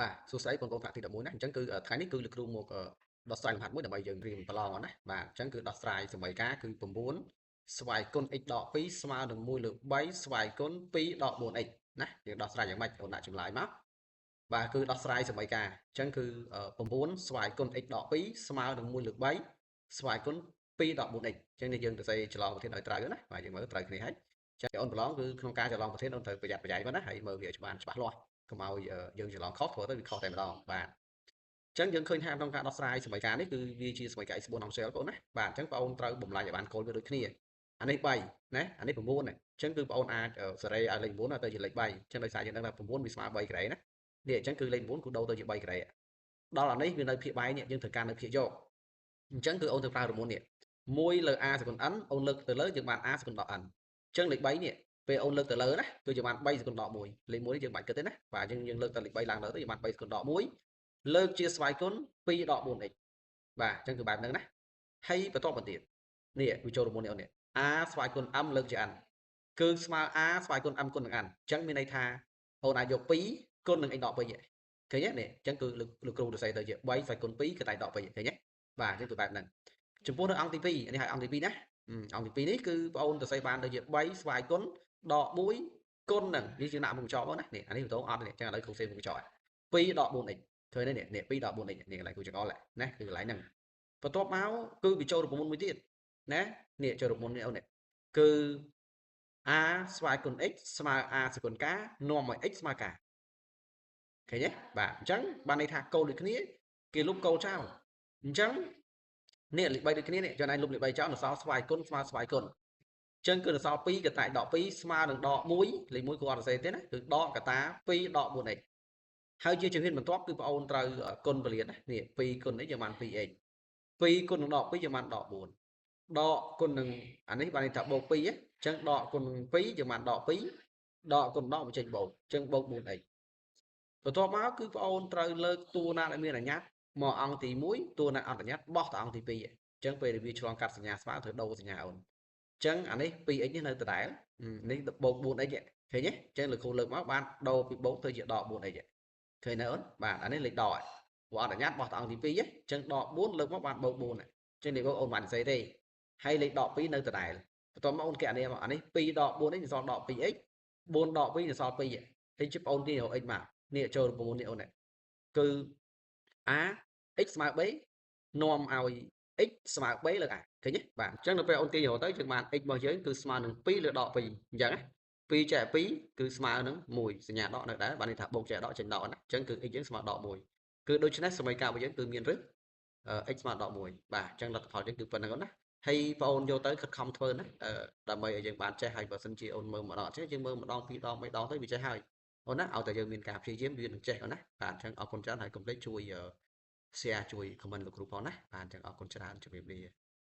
បាទសួស្តីបងប្អូនថ្នាក់ទី11ណាអញ្ចឹងគឺថ្ងៃនេះគឺលោកគ្រូមកដោះស្រាយលំហាត់មួយដើម្បីយើងរៀនប្រឡងណាបាទអញ្ចឹងគឺដោះស្រាយសមីការគឺ9ស្វ័យគុណ x ដក2ស្មើនឹង1លើ3ស្វ័យគុណ2ដក 4x ណាយើងដោះស្រាយយ៉ាងម៉េចអូនដាក់ចម្លើយមកបាទគឺដោះស្រាយសមីការអញ្ចឹងគឺ9ស្វ័យគុណ x ដក2ស្មើនឹង1លើ3ស្វ័យគុណ2ដក 4x អញ្ចឹងនេះយើងទៅសេច្រឡងប្រធានឲ្យត្រូវណាបាទយើងមើលត្រូវគ្នាហើយចាអូនប្រឡងគឺក្នុងការច្រឡងប្រធានអូនត្រូវប្រយ័ត្នប្រយែងមកណាហើយមើលវាច្បាស់ច្បាស់លាស់កុំឲ្យយើងច្រឡងខុសធ្វើទៅវាខុសតែម្ដងបាទអញ្ចឹងយើងឃើញថាក្នុងការដោះស្រាយសមីការនេះគឺវាជាសមីការ exponential បងប្អូនណាបាទអញ្ចឹងបងប្អូនត្រូវបំលែងឲ្យបានគោលវាដូចគ្នាអានេះ3ណាអានេះ9ណាអញ្ចឹងគឺបងប្អូនអាចសេរីឲ្យលេខ9ទៅជាលេខ3អញ្ចឹងដោយសារយើងដឹងថា9វាស្មើ3ក្រេណានេះអញ្ចឹងគឺលេខ9គឺដូរទៅជា3ក្រេដល់អានេះវានៅភាគបែងនេះយើងត្រូវការនៅភាគយកអញ្ចឹងគឺអូនត្រូវប្រើរមុននេះ1លើ a សេគុណ n អូនលើកទៅលើយើងបាន a សេគុណដក n អញ្ចឹងលេខ3នេះពេលអូនលើកទៅលើណាគឺយើងបាន3សេគុណដក1លេខ1នេះយើងបាច់គិតទេណាបាទយើងលើកទៅលេខ3ឡើងលើទៅយើងបាន3សេគុណដក1លើកជាស្វ័យគុណ2ដក 4x បាទអញ្ចឹងគឺបែបហ្នឹងណាហើយបន្តមកទៀតនេះវាចូលរមុននេះអូននេះ a ស្វ័យគុណ m លើកជា n គឺស្មើ a ស្វ័យគុណ m គុណនឹង n អញ្ចឹងមានន័យថាអូនអាចយក2គុណនឹង x ដក2ឃើញទេនេះអញ្ចឹងគឺលោកគ្រូសរសេរទៅជា3ស្វ័យគុណ2គឺតែដក2ឃើញទេបាទអញ្ចឹងគឺបែបហ្នឹងចំពោះនៅអង្គទី2នេះឲ្យអង្គទី2ណាអង្គទី2នេះគឺបងអូនសរសេរបានដូចជា3ស្វ័យគុណដក1គុណនឹងនេះជាដាក់មុខចោលណានេះអានេះបន្តអត់នេះអញ្ចឹងឥឡូវគ្រូសេមុខចោល2ដក 4x ឃើញទេនេះនេះ2ដក 4x នេះកន្លែងគ្រូចង្អុលណាគឺកន្លែងហ្នឹងបន្ទាប់មកគឺវាចូលរូបមន្តមួយទៀតណានេះចូលរូបមន្តនេះអូននេះគឺ a ស្វ័យគុណ x ស្មើ a សេគុណ k នាំឲ្យ x ស្មើ k ឃើញទេបាទអញ្ចឹងបានន័យថាគោលដូចគ្នាគេលុបគោលចោលអញ្ចឹងនេះលេខ3ដូចគ្នានេះចំណែកលុបលេខ3ចោលនៅសល់ស្វ័យគុណស្មើស្វ័យគុណអញ្ចឹងគឺនៅសល់2កតាដក2ស្មើនឹងដក1លេខ1គួរអត់សរសេរទេណាគឺដកកតា2ដក 4x ហើយជាជំហានបន្ទាប់គឺបងអូនត្រូវគុណពលានណានេះ2គុណនេះយើងបាន 2x 2គុណនឹងដក2យើងបានដក4ដកគុណនឹងអានេះបានន័យថាបូក2អញ្ចឹងដកគុណនឹង2យើងបានដក2ដកគុណដកបញ្ចេញបូកអញ្ចឹងបូក 4x បន្ទាប់មកគឺបងអូនត្រូវលើកតួណាដែលមានអញ្ញត្តិមកអង្គទី1តួណាអត់អញ្ញត្តិបោះទៅអង្គទី2អញ្ចឹងពេលវាឆ្លងកាត់សញ្ញាស្មើត្រូវដូរសញ្ញាអូនអញ្ចឹងអានេះ 2x នេះនៅដដែលនេះបូក 4x ឃើញទេអញ្ចឹងលោកគ្រូលើកមកបានដូរពីបូកទៅជាដក 4x ឃើញនៅអូនបាទអានេះលេខដកព្រោះអត់អញ្ញត្តិបោះទៅអង្គទី2អញ្ចឹងដក4លើកមកបានបូក4អញ្ចឹងនេះបូកអូនបានសេទេហើយលេខដក2នៅដដែលបន្ទាប់មកអូនកណនីមកអានេះ2ដក4នេះសល់ដក 2x 4ដក2សល់2ហើយជិបអូនទីរក x មកនេះចូលរូបមន្តនេះអូនគឺ a x ស្មើ b នាំឲ្យ x ស្មើ b លើ a ឃើញទេបាទអញ្ចឹងដល់ពេលអូនទាញរកទៅយើងបាន x របស់យើងគឺស្មើនឹង2លើដក2អញ្ចឹងណា2ចែក2គឺស្មើនឹង1សញ្ញាដកនៅដែរបានន័យថាបូកចែកដកចេញដកណាអញ្ចឹងគឺ x យើងស្មើដក1គឺដូច្នេះសមីការរបស់យើងគឺមានរឹស x ស្មើដក1បាទអញ្ចឹងលទ្ធផលយើងគឺប៉ុណ្្នឹងណាហើយបងអូនយកទៅខិតខំធ្វើណាដើម្បីឲ្យយើងបានចេះហើយបើសិនជាអូនមើលម្ដងអត់ចេះយើងមើលម្ដងពីរដងបីដងទៅវាចេះហើយអូនណាឲ្យតែយើងមានការព្យាយាមវានឹងចេះអូនណាបាទអញ្ចឹងអរគុណច្រើនហើយកុំភ្លេចជួយ share ជួយ comment លោកគ្រូផងណាបាទអញ្ចឹងអរគុណច្រើនជម្រាបលា។